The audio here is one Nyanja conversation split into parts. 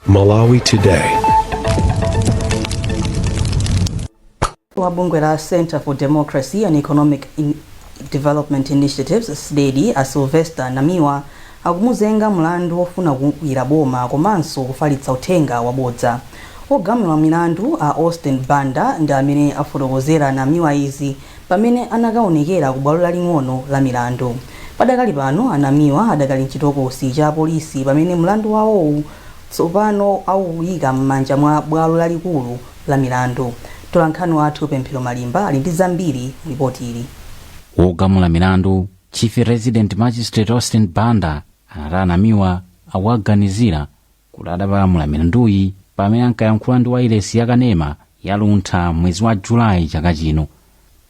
Malawi Today. Wa bungwe la Center for Democracy and Economic Development Initiatives, CDEDI, a Sylvester Namiwa akumuzenga mlandu wofuna kuukira boma komanso kufalitsa uthenga wabodza. Ogamula milandu a Austin Banda ndi amene afotokozera Namiwa izi pamene anakaonekera ku bwalo laling'ono la milandu. Padakali pano, a Namiwa adakali mchitokosi cha apolisi pamene mlandu wawowu tsopano awuyika m'manja mwa bwalo lalikulu la milandu. Mtolankhani wathu Pemphero Malimba ali ndi zambiri mu lipoti ili. Wogamula milandu, Chief Resident Magistrate Austin Banda, anati a Namiwa akuwaganizira kuti adapalamula milanduyi pamene ankayankhula ndi wailesi ya kanema ya Luntha mwezi wa Julayi chaka chino.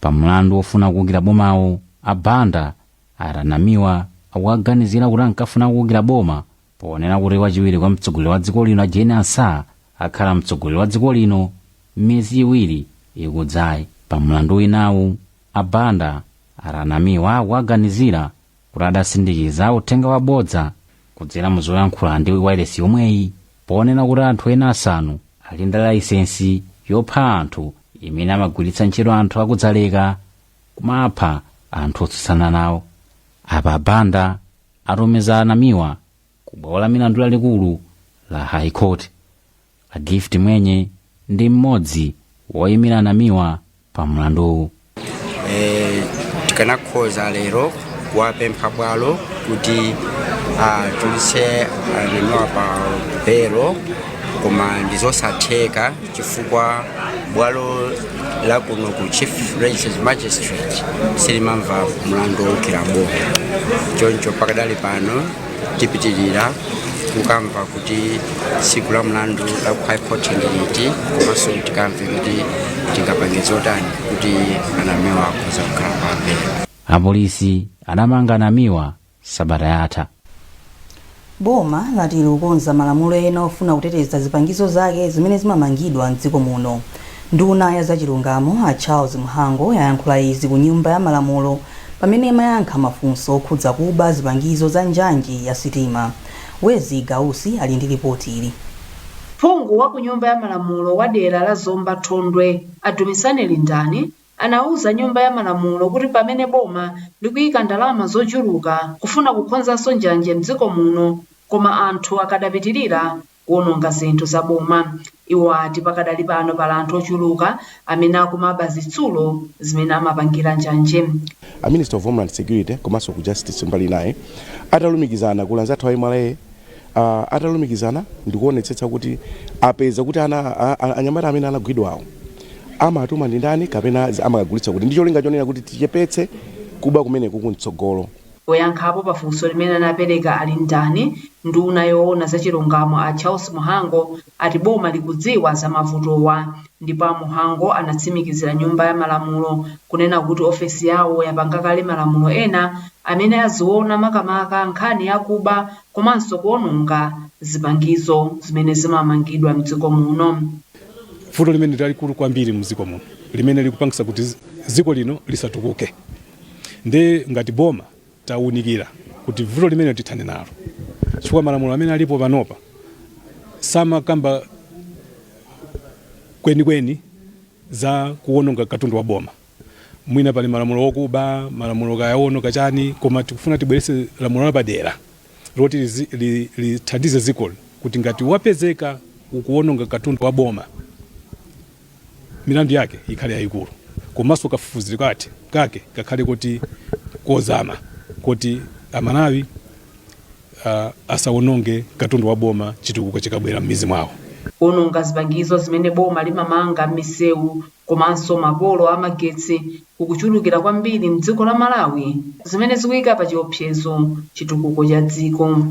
Pa mlandu wofuna kuwukira bomawo, a Banda ati a Namiwa akuwaganizira kuti ankafuna kuwukira boma ponena kuti wachiwiri kwa mtsogoleri wa dziko lino a Jane Ansah akhala mtsogoleri wa dziko lino miyezi 2 ikudzayi. Pa mlandu winawu, a Banda ati a Namiwa akuwaganizira kuti adasindikiza uthenga wabodza kudzera mu zoyankhula ndi wailesi yomweyi ponena kuti anthu ena asanu ali ndi layisensi yopha anthu imene amagwiritsa ntchito anthu aku Dzaleka kumapha anthu otsutsana nawo. Apa a Banda atumiza a Namiwa ku bwalo la milandu lalikulu la High Court. A Gift Mwenye ndi mmodzi woyimira Namiwa pa mlanduwu. Tikanakhoza lero kuwapempha bwalo kuti atulutse a Namiwa pa belo, koma ndizosatheka chifukwa bwalo la kuno ku Chief Registered Magistrate silimamva mlandu wowukira boma. Choncho pakadali pano tipitirira kukamva kuti tsiku la mlandu la ku High Court ndi liti, komanso tikamve kuti tingapange zotani kuti a Namiwa akhoza kukhala pa belo. Apolisi anamanga Namiwa sabata yatha. Boma lati likukonza malamulo ena ofuna kuteteza zipangizo zake zimene zimamangidwa mdziko muno. Nduna ya zachilungamo a Charles Mhango yayankhula izi ku Nyumba ya Malamulo pamene imayankha mafunso okhudza kuba zipangizo za njanji ya sitima. Wezi Gausi ali ndi lipoti ili. Phungu wa ku Nyumba ya Malamulo wa dera la Zomba Thondwe, a Dumisani Lindani, anauza Nyumba ya Malamulo kuti pamene boma likuyika ndalama zochuluka kufuna kukonzanso njanje mdziko muno, koma anthu akadapitirira kuononga zinthu za boma. Iwo ati pakadali pano pali anthu ochuluka amene akumaba zitsulo zimene amapangira njanje. A Minister of Homeland Security komanso ku Justice mbali naye atalumikizana kula anzathu a MRA, atalumikizana ndikuonetsetsa kuti apeza kuti anyamata amene anagwidwawo amatuma ndi ndani kapena amakagulitsa kuti, ndi cholinga chonena kuti tichepetse kuba kumeneku kumtsogolo. Poyankhapo pa funso limene anapereka a Lindani, nduna yoona za chilungamo a Charles Mhango ati boma likudziwa za mavutowa, ndipo a Mhango anatsimikizira Nyumba ya Malamulo kunena kuti ofesi yawo yapanga kale malamulo ena amene aziona makamaka nkhani yakuba komanso kuononga zipangizo zimene zimamangidwa mdziko muno. Vuto limene lalikulu kwambiri mdziko muno limene likupangisa kuti dziko lino lisatukuke, ndi ngati boma tawunikira kuti vuto limene tithane nalo, chifukwa malamulo amene alipo panopa samakamba kwenikweni za kuwononga katundu wa boma. Mwina pali malamulo wokuba, malamulo kayawono kachani, koma tikufuna tibweretse lamulo lapadera loti lithandize dzikoli kuti ngati wapezeka ukuwononga katundu wa boma, milandu yake ikhale yayikulu, komanso kafufuzidwe kake kakhale kuti kozama, kuti Amalawi asawononge katundu wa boma chitukuko chikabwera m'mizi mwawo. Kuononga zipangizo zimene boma limamanga m'misewu komanso mapolo amagetsi kukuchulukira kwambiri mdziko la Malawi, zimene zikuyika pa chiopsezo chitukuko cha dziko.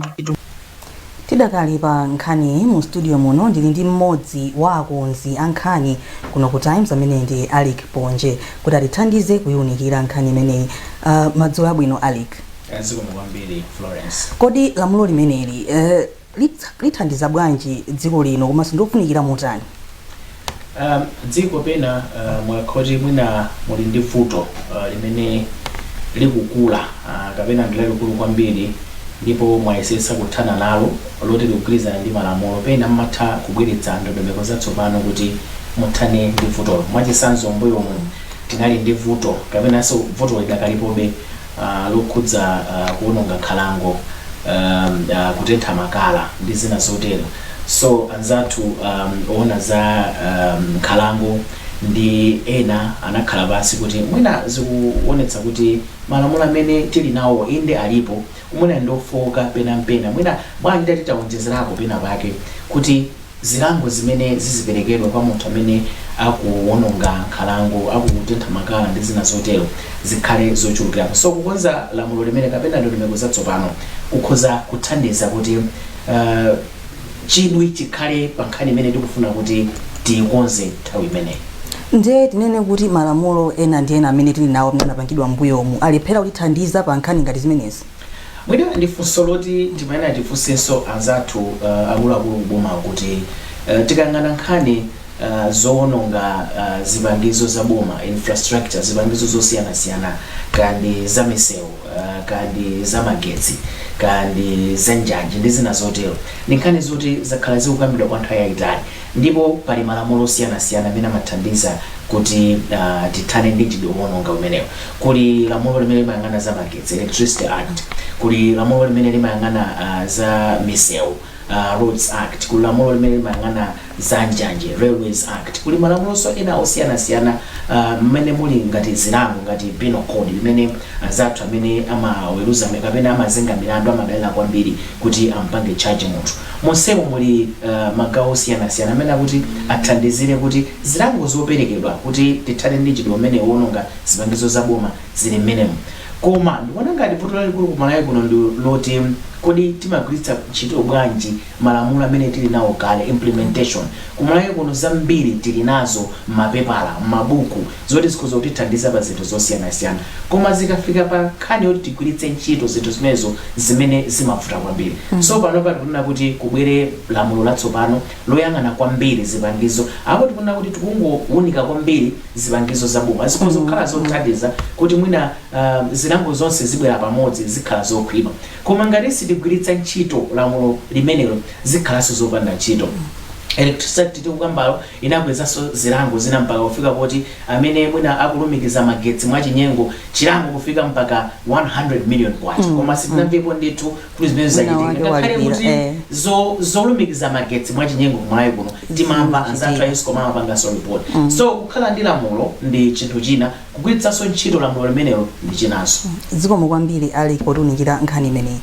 Tidakali pa nkhaniyi, mu studio muno ndili ndi mmodzi wa akonzi a nkhani kuno ku Times amene ndi Alick Ponje kuti atithandize kuyiwunikira nkhani imeneyi. Madzulo abwino, Alick. Zikomo kwambiri, Florence. Kodi lamulo limeneli lithandiza bwanji dziko lino komanso ndiofunikira motani? Dziko pena mwakhoti mwina muli ndi vuto limene likukula kapena ndi lalikulu kwambiri. Ndipo mwayesetsa kuthana nalo loti likugwirizana ndi malamulo, pena mmatha kubweretsa ndondomeko zatsopano kuti muthane ndi vutolo. Mwachitsanzo, mbuyomu tinali ndi vuto, kapenanso vuto lidakalipobe, lokhudza kuwononga nkhalango, kutentha makala ndi zina zotero. So anzathu oona za nkhalango ndi ena anakhala pansi kuti mwina zikuonetsa kuti malamulo amene tili nawo, inde alipo, mwina ndofoka penampena, mwina bwanji tati tawonjezerako pena pake kuti zilango zimene ziziperekedwa kwa munthu amene akuwononga nkhalango, akutentha makala ndi zina zotero, zikhale zochulukirapo. So kukonza lamulo limene kapena ndondomeko zatsopano kukhoza kuthandiza kuti chidwi chikhale pa nkhani imene tikufuna kuti tiyikonze nthawi imeneyi. Ndiye tinene kuti malamulo ena ndi ena amene tili nawo, amene anapangidwa mbuyomu, alephera kutithandiza pa nkhani ngati zimenezi? Mwina ndi funso loti timayenera tifunsenso anzathu akuluakulu kuboma kuti tikayang'ana nkhani zowononga zipangizo za boma, infrastructure, zipangizo zosiyanasiyana, kandi za misewu, kandi za magetsi, kandi za njanji ndi zina zotero, ndi nkhani zoti zakhala zikukambidwa kwa nthawi yayitali, ndipo pali malamulo osiyanasiyana amene amathandiza kuti tithane ndi mchitidwe wowononga umenewo. Kuli lamulo limene limayang'ana za magetsi, Electricity Act. Kuli lamulo limene limayang'ana za misewu, Roads Act. Kuli lamulo limene limayang'ana za njanji, Railways Act. Kuli malamulonso ena osiyanasiyana mmene muli ngati zilango, ngati Penal Code, limene anzathu amene amaweruza kapena amazenga milandu amadalira kwambiri kuti ampange charge munthu. Monsemo muli magawo osiyanasiyana amene akuti athandizire kuti zilango zoperekedwa kuti tithane ndi mchitidwe umene wononga zipangizo za boma zili mmenemo. Koma ndikuona ngati vuto lalikulu ku Malawi kuno ndi loti kodi timagwiritsa ntchito bwanji malamulo amene tili nawo kale, implementation. Ku Malawi kuno zambiri tili nazo m'mapepala, m'mabuku, zoti zikhoza kutithandiza pa zinthu zosiyanasiyana, koma zikafika pa nkhani yoti tigwiritse ntchito zinthu zimenezo, zimene zimavuta kwambiri. So panopa tikunena kuti kubwere lamulo latsopano loyang'ana kwambiri zipangizo. Apo tikunena kuti tikungowunika kwambiri zipangizo za boma, zikhoza kukhala zothandiza kuti mwina zilango zonse zibwera pamodzi, zikhala zokhwima, koma ngati sitigwiritsa ntchito lamulo limenelo, zikhalanso zopanda ntchito. Electricity tikukambalo inakwezanso zilango zina mpaka kufika poti amene mwina akulumikiza magetsi mwachinyengo, chilango kufika mpaka 100 million kwacha, koma sitinamvepo ndithu kuti zimene Mwina zachitika, wake ngakhale walipira, kuti zolumikiza magetsi mwachinyengo kumalawi kuno timamva anzathu a ESCOM amapanganso report. So kukhala ndi lamulo ndi chinthu china, kugwiritsanso ntchito lamulo limenelo ndi chinanso. Zikomo kwambiri ali potiunikira nkhani imeneyi.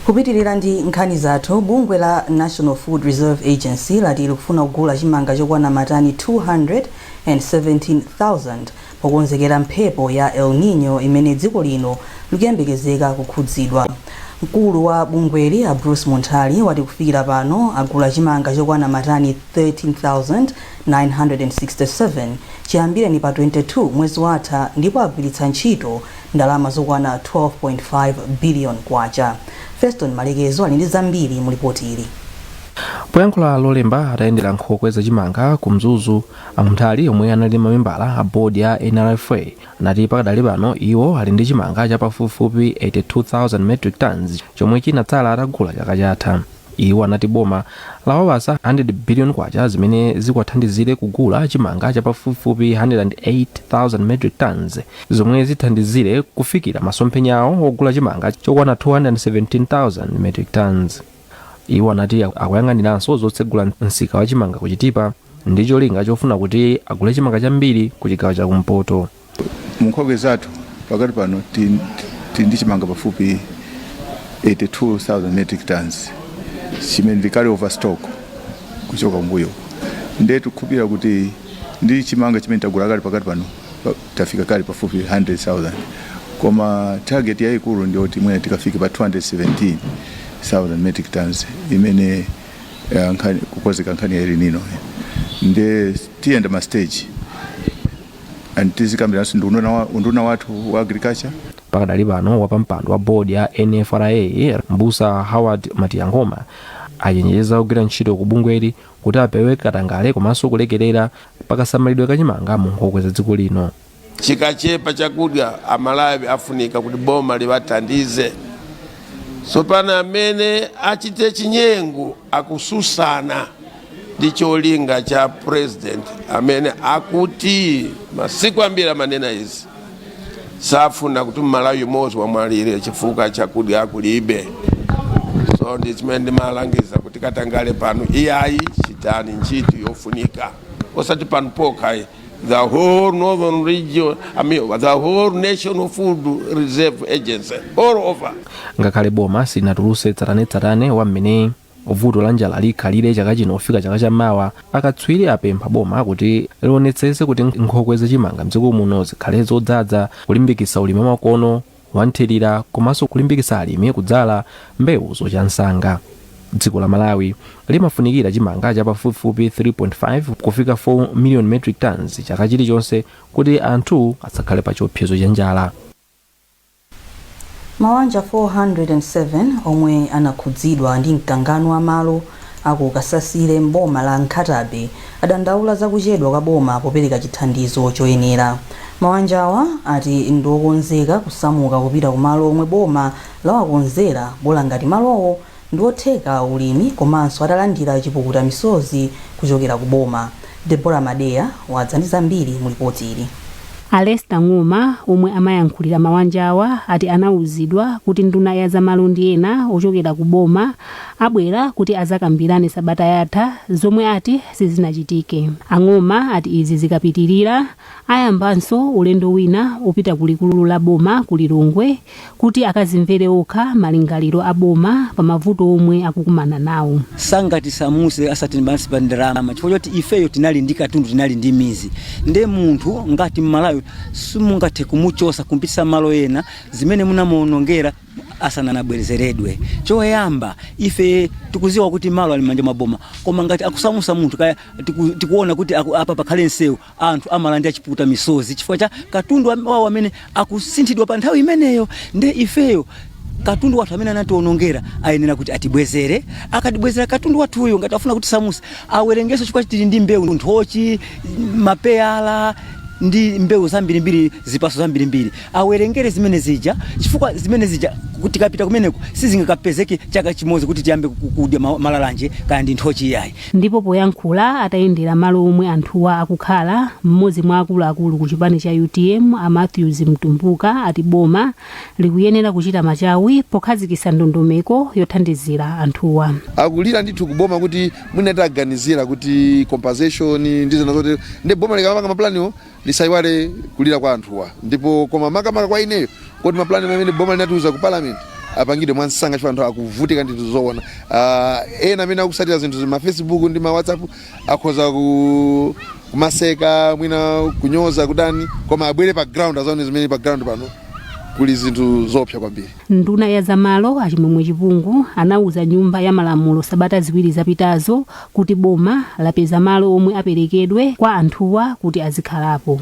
Kupitirira ndi nkhani zathu, bungwe la National Food Reserve Agency lati likufuna kugula chimanga chokwana matani 217,000 pokonzekera mphepo ya El Nino imene dziko lino likuyembekezeka kukhudzidwa. Mkulu wa bungweli, a Bruce Munthali, wati kufikira pano agula chimanga chokwana matani 13,967 chiyambireni pa 22 mwezi watha, ndipo agwiritsa ntchito ndalama zokwana 12.5 billion kwacha. Feston Malekezo ali ndi zambiri mu ripoti ili. Poyankhula Lolemba atayendera nkhokwe zachimanga ku Mzuzu, a Munthali, omwe anali mamembala a bodi ya NRFA, anati pakadali pano iwo ali ndi chimanga chapafupifupi 82,000 metric tons chomwe chinatsala atagula chaka chatha. Iwo anati boma lawapasa 100 billion kwacha zimene zikuwathandizire kugula chimanga chapafupifupi 108,000 metric tons zomwe zithandizire kufikira masomphenya awo ogula chimanga chokwana 217,000 metric tons. Iwo anati akuyang'aniranso zotsegula msika wa chimanga kuchitipa ndi cholinga chofuna kuti agule chimanga chambiri ku chigawo chakumpoto. Munkhokwe zathu pakati pano tili ndi chimanga pafupi 82,000 metric tons chimene ndi carry over stock kuchoka kumbuyo. Ndiye tikukhulupirira kuti ndi chimanga chimene tagula kale pakati pano tafika kale pafupi 100,000, koma target yayikulu ndiyoti mwina tikafike pa 217,000 metric tons imene kukonzeka nkhani ya El Nino. Ndiye tiyenda ma stage and tizikambiranso ndi unduna wathu wa agriculture. Pakadali pano, wapampando wa bodi ya NFRA, Mbusa Howard Matiyangoma, achenjeza ogwira ntchito ku bungweli kuti apewe katangale komanso kulekerera pakasamalidwe kachimanga mu nkhokwe za dziko lino. Chikachepa chakudya, Amalawi afunika kuti boma liwathandize. Tsopano amene achite chinyengo akususana ndi cholinga cha President, amene akuti masiku ambiri amanena izi, safuna kuti Mmalawi umodzi wamwalire chifukwa chakudya kulibe. So ndi chimene ndimalangiza kuti katangale pano iyayi, chitani ntchito yofunika, osati pano pokha, the whole northern region, I mean, the whole National Food Reserve Agency all over. Ngakhale boma silinatulutse tsatanetsatane wa mmene vuto la njala likhalire chaka chino kufika chaka chammawa, akatswiri apempha boma kuti lionetsetse kuti nkhokwe zachimanga mdziko muno zikhale zodzaza, kulimbikitsa ulimi wamakono wanthirira, komanso kulimbikitsa alimi kudzala mbewu zocha msanga. Dziko la Malawi limafunikira chimanga chapafupifupi 3.5 kufika 4 million metric tons chaka chilichonse kuti anthu asakhale pa chiopsezo cha njala. Mawanja 407 omwe anakhudzidwa ndi mkangano wa malo aku Kasasire mboma la Nkhata Bay adandaula zakuchedwa kwa boma popereka chithandizo choyenera. Mawanjawa ati ndiokonzeka kusamuka kupita kumalo omwe boma lawakonzera, bola ngati malowo ndiotheka ulimi komanso atalandira chipukuta misozi kuchokera ku boma. Debora Madeya wadza ndi zambiri mu ripoti ili. Alesta Ng'oma, omwe amayankhulira mawanjawa, ati anawuzidwa kuti nduna ya zamalo ndi ena ochokera ku boma abwera kuti azakambirane sabata yatha, zomwe ati sizinachitike. Ang'oma ati izi zikapitirira ayambanso ulendo wina upita ku likulu la boma ku Lilongwe kuti akazimvere okha malingaliro a boma pa mavuto omwe akukumana nawo. Sangatisamuse asati basi pa ndalama, chifukwa choti ifeyo tinali ndi katundu, tinali ndi mizi. Nde munthu ngati Mmalawi simungathe kumuchosa kumpitisa malo ena zimene munamuonongera asananabwerezeredwe. Choyamba, ife tikuziwa kuti malo ali m'manja mwa boma, koma ngati akusamusa munthu, kaya tikuona kuti apa pakhale msewu, anthu amalandira chipukuta misozi chifukwa cha katundu wawo amene akusinthidwa pa nthawi imeneyo. Nde ifeyo katundu wathu amene anationongera ayenera kuti atibwezere. Akatibwezera katundu wathuyo, ngati afuna kuti samusa, awerengeso chifukwa tili ndi mbewu, nthochi, mapeyala ndi mbewu zambirimbiri, zipaso zambirimbiri. Awerengere zimene zija, chifukwa zimene zija kuti tikapita kumeneko sizingakapezeke chaka chimodzi kuti tiyambe kudya malalanje kaya ndi nthochi, iyayi. Ndipo poyankhula atayendera malo omwe anthuwa akukhala, mmodzi mwa akuluakulu ku chipani cha UTM, a Matthews Mtumbuka, ati boma likuyenera kuchita machawi pokhazikitsa ndondomeko yothandizira anthuwa. Akulira ndithu kuboma kuti mwina taganizira kuti compensation ndi zina zotero, ndi boma likamapanga maplaniwo lisayiwale kulira kwa anthuwa. Ndipo koma makamaka kwa ineyo kuti maplani amene boma linatiuza ku parliament apangidwe mwansanga, chifukwa anthu akuvutika ndithu zoona. Ena amene akusatira zinthu ma Facebook ndi ma WhatsApp akhoza kumaseka, mwina kunyoza, kudani, koma abwere pa ground azaone zimene pa ground pano kuli zinthu zoopsa kwambiri. Nduna ya zamalo, Achimwemwe Chipungu, anauza Nyumba ya Malamulo sabata 2 zapitazo kuti boma lapeza malo omwe aperekedwe kwa anthuwa kuti azikhalapo.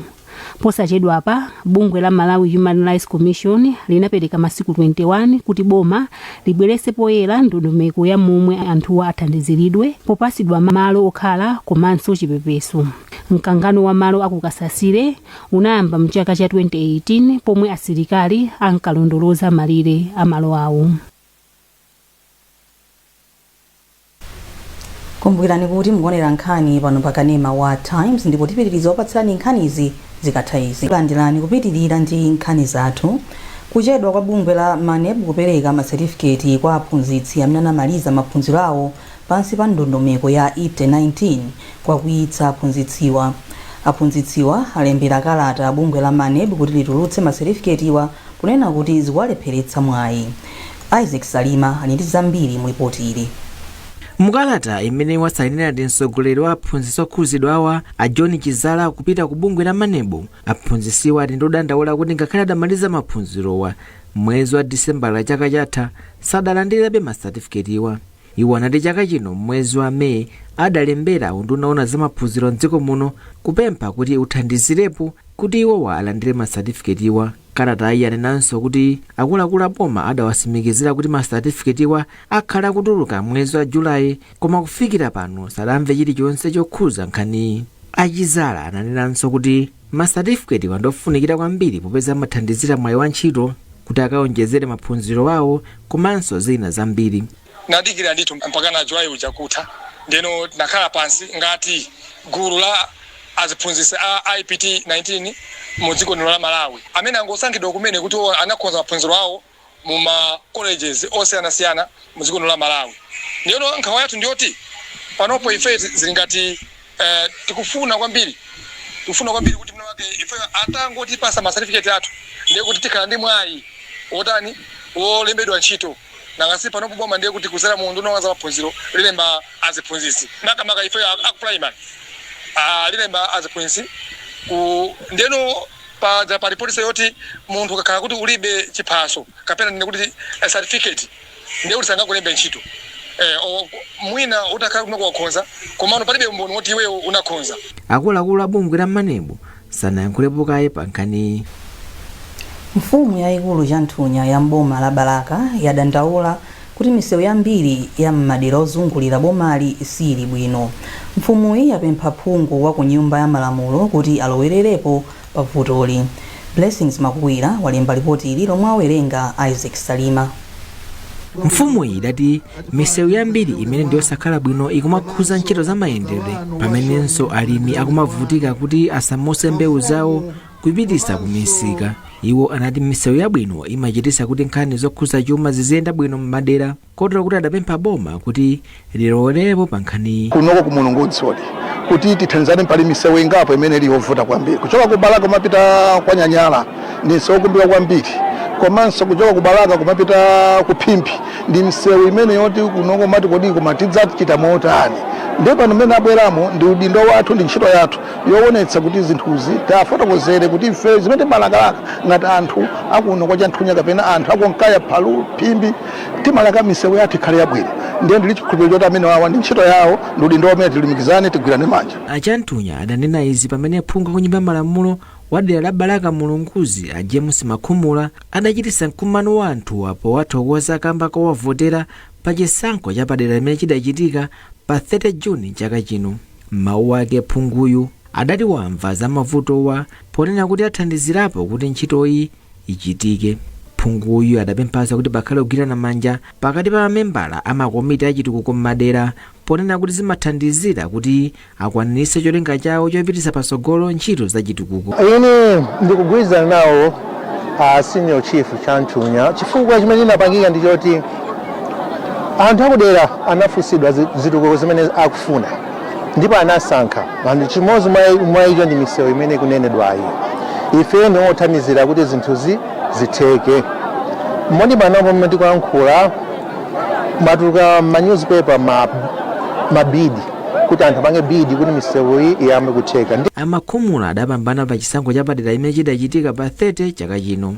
Posachedwapa bungwe la Malawi Human Rights Commission linapereka masiku 21 kuti boma libweretse poyera ndondomeko ya momwe anthuwa athandiziridwe popasidwa malo okhala komanso chipepeso. Mkangano wa malo akukasasire unayamba mchaka cha 2018 pomwe asilikali ankalondoloza malire a malo awo. Kumbukirani kuti mukuonera nkhani pano pa kanema wa Times, ndipo tipitiriza kupatsirani nkhanizi zikatha izi. Landirani kupitirira ndi nkhani zathu. Kuchedwa kwa bungwe la MANEB kupereka masetifiketi kwa aphunzitsi amene anamaliza maphunziro awo pansi pa ndondomeko ya IPTE 19 kwakwiyitsa aphunzitsiwa. Aphunzitsiwa alembera kalata bungwe la MANEB kuti litulutse masetifiketiwa, kunena kuti zikuwalepheretsa mwayi. Isaac Salima ali ndi zambiri mu ripoti ili. Mukalata imene wasayinira ndi mtsogoleri wa aphunzitsi okhuzidwawa, a John Chizala, kupita ku bungwe la MANEB, aphunzitsiwa ati ndiodandaula kuti ngakhale adamaliza maphunzirowa mwezi wa Disembala chaka chatha, sadalandirebe masatifiketiwa. Iwo anati chaka chino mwezi wa Meyi adalembera unduna oona za maphunziro mdziko muno kupempha kuti uthandizirepo kuti iwowa alandire masatifiketiwa. Kalatayi yanenanso kuti akuluakulu a boma adawatsimikizira kuti masatifiketiwa akhala akutuluka mwezi wa Julayi, koma kufikira pano sadamve chilichonse chokhuza nkhaniyi. Achizala ananenanso kuti masatifiketiwa ndofunikira kwambiri popeza amathandizira mwayi wa ntchito. Kuti akaonjezere maphunziro awo komanso zina zambiri. Nadikira ndithu mpaka na July uja kutha, ndeno tinakhala pansi ngati gulu la aziphunzitsi a IPT 19 mu dziko lino la Malawi amene angosankhidwa kumene kuti anakhonza maphunziro awo mu ma colleges osiyanasiyana mu dziko lino la Malawi. Ndiyeno nkhawa yathu ndiyoti panopo ife zili ngati tikufuna kwambiri kuti mwina wake ife atangotipasa ma certificate athu, ndiye kuti tikhala ndi mwayi wotani wolembedwa ntchito. Nangasi panopo boma, ndiye kuti kuzera mu unduna wa maphunziro, lilemba aziphunzitsi, makamaka ife aku primary, lilemba aziphunzitsi ku. Ndeno pa pali policy yoti munthu ukakhala kuti ulibe chiphaso kapena ndine kuti certificate, ndiye kuti sangakulembe ntchito. Mwina utakhala kuti wakhonza, komano palibe umboni woti iweyo unakhonza. Akuluakulu a bungwe la MANEB sanayankhulepo kaye pa nkhaniyi. Mfumu yayikulu Chanthunya ya mboma la Balaka yadandaula kuti misewu yambiri ya m'madera ozungulira bomali sili bwino. Mfumuyi yapempha phungu wa ku Nyumba ya Malamulo kuti alowererepo pa vutoli. Blessings Makuwira walemba ripoti ili lomwe awerenga Isaac Salima. Mfumuyi idati misewu yambiri imene ndiyosakhala bwino ikumakhuza ntchito za mayendedwe, pamenenso alimi akumavutika kuti asamuse mbewu zawo kupitisa ku misika. Iwo anati misewu yabwino imachitisa kuti nkhani zokhuza chuma ziziyenda bwino m'madera, kotero kuti adapempha boma kuti lilowererepo pa nkhaniyi. Kunoko ku Mulungutsoli, kuti tithandizane, pali misewu ingapo imene ili yovuta kwambiri. Kuchoka ku Balaka kumapita kwa Nyanyala ndi msewu wokumbika kwambiri, komanso kuchoka ku Balaka kumapita ku Phimbi ndi msewu imene yoti kunoko mati kodi koma tidzachita motani? Ndiye pano mmene abweramo, ndi udindo wathu, ndi ntchito yathu yoonetsa kuti zinthuzi tafotokozere, kuti ife zimene timalakalaka ngati anthu akuno kwa Chanthunya kapena anthu akunkaya, Phalu, Phimbi, timalaka misewu yathu ikhale yabwino. Ndiye ndili chikhulupiriro choti amene wawa ndi ntchito yawo, ndi udindo wamene tilumikizane, tigwirane manja. Achanthunya adanena izi pamene phungu ku Nyumba ya Malamulo wa dera la Balaka Mulunguzi, a James Makhumula, adachitisa mkumano wa anthuwa powathokoza kamba kowavotera pa chisankho chapadera limene chidachitika pa 30 Juni chaka chino. M'mawu ake, phunguyu adati wamva za mavutowa, ponena kuti athandizirapo kuti ntchitoyi ichitike. Phunguyu adapemphanso kuti pakhale kugwirana manja pakati pa mamembala a makomiti achitukuko m'madera, ponena kuti zimathandizira kuti akwaniritse cholinga chawo chopititsa patsogolo ntchito za chitukuko. Ine ndikugwirizana nawo a Senior Chief Chanthunya, chifukwa chimene chinapangika ndi choti anthu akudera anafunsidwa zitukuko zimene akufuna ndipo anasankha anthu. Chimodzi mwa icho ndi misewu imene ikunenedwayi. Ife ndiwothandizira kuti zinthuzi zitheke. Modi panopo mmene tikuyankhula, matuluka ma newspaper ma bid kuti anthu apange bid kuti misewu iyi iyambe kutheka. Amakhumula adapambana pa chisankho chapadera imene chidachitika pa 30 chaka chino.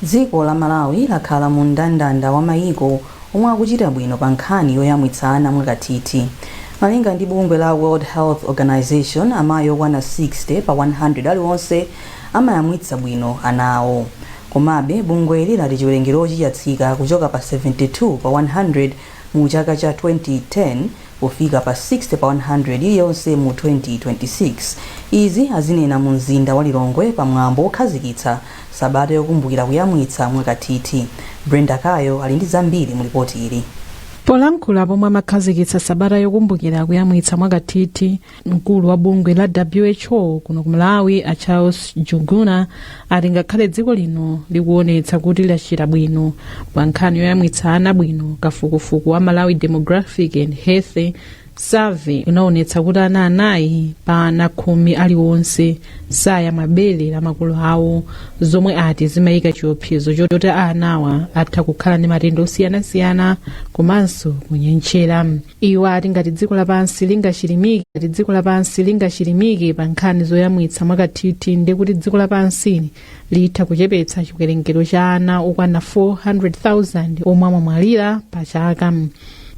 Dziko la Malawi lakhala mu mndandanda wa mayiko omwe akuchita bwino pa nkhani yoyamwitsa ana mwakathithi. Malinga ndi bungwe la World Health Organization, amayi okwana 60 pa 100 aliwonse amayamwitsa bwino ana awo. Komabe bungweli lati chiwerengerochi chatsika kuchoka pa 72 pa 100 mu chaka cha 2010 kufika pa 60 pa 100 iliyonse mu 2026. Izi azinena mu mzinda wa Lilongwe pamwambo wokhazikitsa sabata yokumbukira kuyamwitsa mwakathithi. Brenda Kayo ali ndi zambiri mu ripoti ili. Polankhula pomwe amakhazikitsa sabata yokumbukira kuyamwitsa mwakathithi, mkulu wa bungwe la WHO kuno ku Malawi, a Charles Njuguna, ati ngakhale dziko lino likuonetsa kuti lachita bwino pa nkhani yoyamwitsa ana bwino, kafukufuku wa Malawi Demographic and Health Survey unaonetsa kuti ana 4 pa ana 10 aliwonse sayamwa bere la makolo awo, zomwe ati zimayika chiopsezo choti anawa atha kukhala ndi matenda osiyanasiyana komanso kunyentchera. Iwo ati ngati dziko lapansi lingachilimike pa nkhani zoyamwitsa mwakathithi, ndi kuti dziko lapansi litha kuchepetsa chiwerengero cha ana okwana 400,000 omwe amamwalira pa chaka.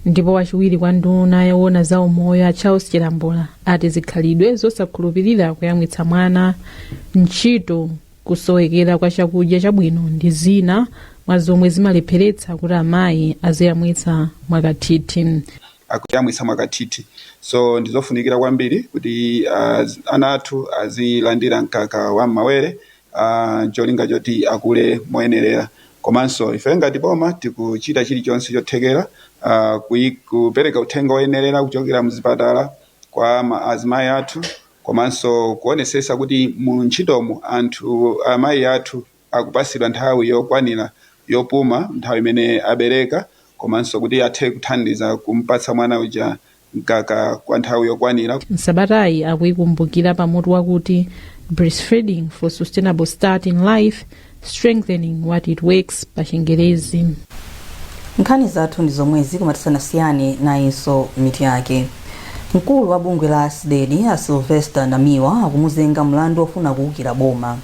Ndipo wachiwiri kwa nduna yoona za umoyo, a Charles Chilambula, ati zikhalidwe zosakhulupirira kuyamwitsa mwana, ntchito, kusowekera kwa chakudya chabwino ndi zina mwa zomwe zimalepheretsa kuti amayi aziyamwitsa mwakathithi. Akuyamwitsa mwakathithi, so ndizofunikira kwambiri kuti ana athu azilandira mkaka wa m'mawere, cholinga choti akule moyenerera. Komanso ife ngati boma tikuchita chilichonse chothekera kupereka uthenga woyenerera kuchokera mzipatala kwa azimayi athu, komanso kuonesesa kuti mu ntchitomo anthu amayi athu akupasidwa nthawi yokwanira yopuma nthawi imene abereka, komanso kuti athe kuthandiza kumpatsa mwana uja mkaka kwa nthawi yokwanira. Sabatayi akuyikumbukira pamutu wakuti "Breastfeeding for Sustainable Start in Life, Strengthening What It Works" pa Chingerezi. Nkhani zathu ndi zomwezi, koma tisanasiyane, nayinso mitu yake. Mkulu wa bungwe la CDEDI a Sylvester Namiwa akumuzenga mlandu ofuna kuwukira boma.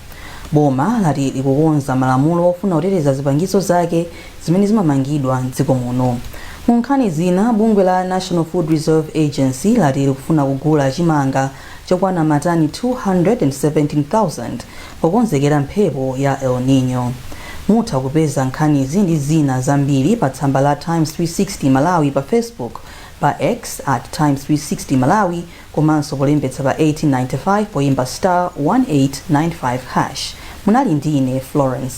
Boma lati likukonza malamulo ofuna kuteteza zipangizo zake zimene zimamangidwa mdziko muno. Mu nkhani zina, bungwe la National Food Reserve Agency lati likufuna kugula chimanga chokwana matani 217,000 pokonzekera mphepo ya El Nino. Mutha kupeza nkhanizi ndi zina zambiri pa tsamba la Times 360 Malawi pa Facebook, pa X @Times360Malawi, komanso polembetsa pa 1895 poyimba *1895#. Munali ndine Florence.